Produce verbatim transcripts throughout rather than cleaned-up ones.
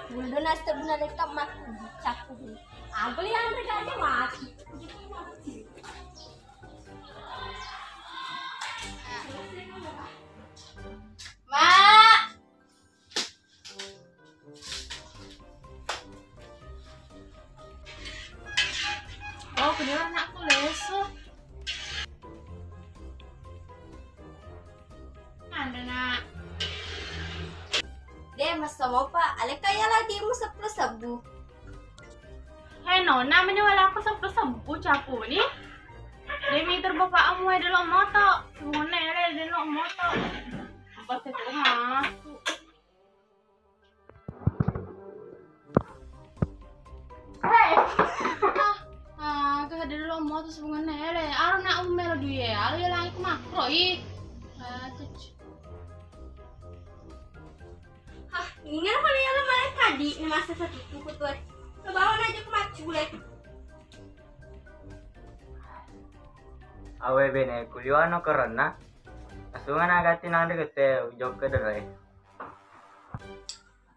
Buldo nasta guna lekka makku bicaku. Aku yang ada gak ada mati. Mak. Oh, kedua anakku lesu. Ada, Nak. Deh, masa mau, Pak? Aleka ya lagi mu sepuluh sebu. Hai, Nona, meni wala aku sepuluh sebu capu ni. Demi terbapakmu ada lo moto. Sebenarnya ada lo moto. Apa sih aku? Hei. Ah, aga delo moto sebenarnya ele. Aro nak umelo duye. Aro ya langit makro i. Ah, cuc. Hah, ingat apa ya lo malah tadi ini masa satu tuku tuh. Kebawa aja ke macule. Awe bene kuliwano karena asungana gati nande kete jokka dere.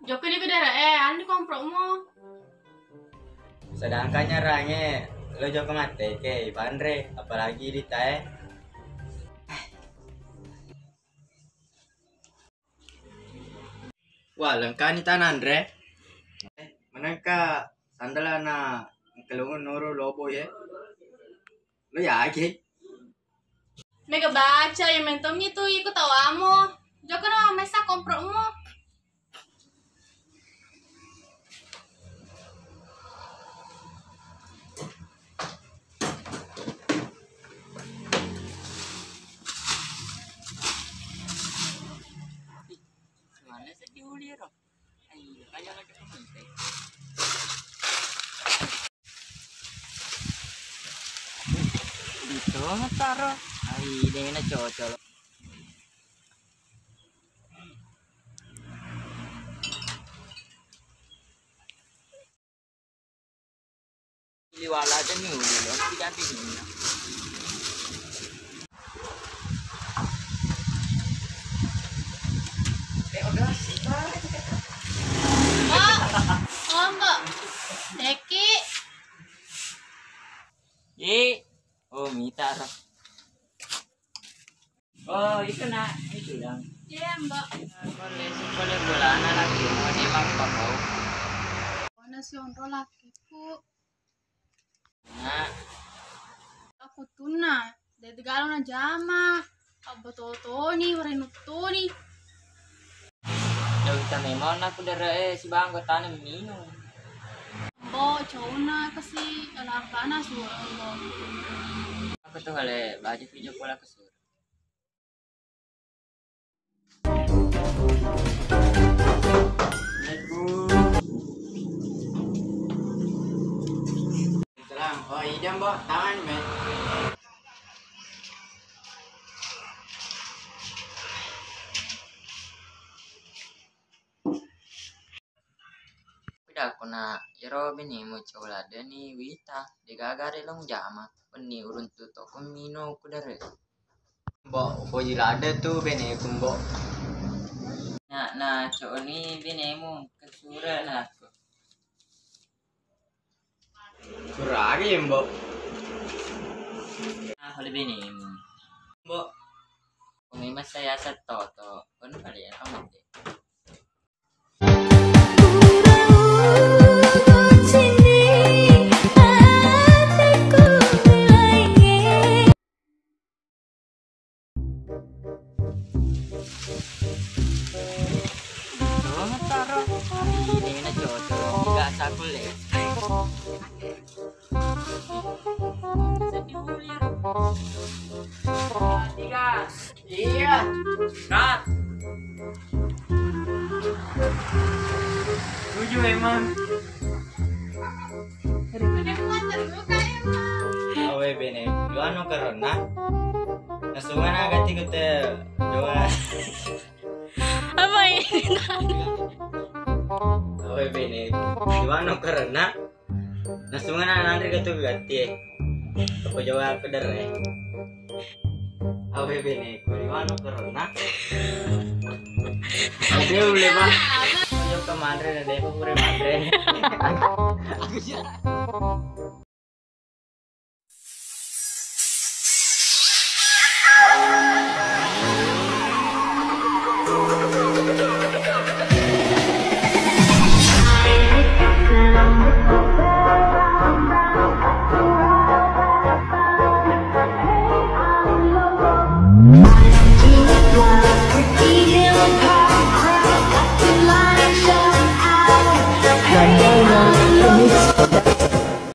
Jokka di kedara eh, anu di komprokmu. Sedangkan nyarange lo jokka mate ke ipanre, apalagi di tae. Wah, lengkani tananre. Eh, menengka sandala na kelungun nuru lobo ye. Lo yakin? Mega baca ya mentomi tu iko tawamo. Joko na mesa komprokmu. Mana sedih uli ro? Ayo, ayo, ayo, ayo. Itu taro. Ai, dena cocok. Liwala aja ni uli lo, tidak bingung. Mbok, oh, Mbok. Deki. Ye. Oh, mita ro. Oh, itu nak, itu yang. Iya, Mbok. Boleh, boleh bolana lagi. Mau dia mau apa kau? Mana si onro lakiku? Nah. Aku tuna, dari galo na jama. Abba totoni, warenuttoni. Jauh kita memang nak udah re, si banggo tanam minum. Bo, cowokna kasi, ala panas, Bo. Aku tuh kali baju video pola kesur. Assalamualaikum. Salam. Oh, iya, Mbok. Tangan, men. Pidakko na iyaro benemu cau ladde ni wita, degaga re lo mujama, wenni uruntu toko mino kudere. Mbok, upoji ladde tu beneku, Mbok. Na, na cau ni benemu kesure na aku. Surage, Mbok. Ah, oleh benemu. Mbok. Memang saya setoto. Kono kali ya, kamu deh. Oh, taro. Ini enak cocok. Enggak saku le. Tiga. Iya. Cut. Tujuh emang. Awe bene, duano karena nasungana gati kute doa. Apa ini? Awe bene, duano karena nasungana nanri gatu gati. Apa jawab aku dere? Awe bene, kuri mano karena. Ada boleh mah. Yo kemanre deh, aku kuri manre. Aku sih.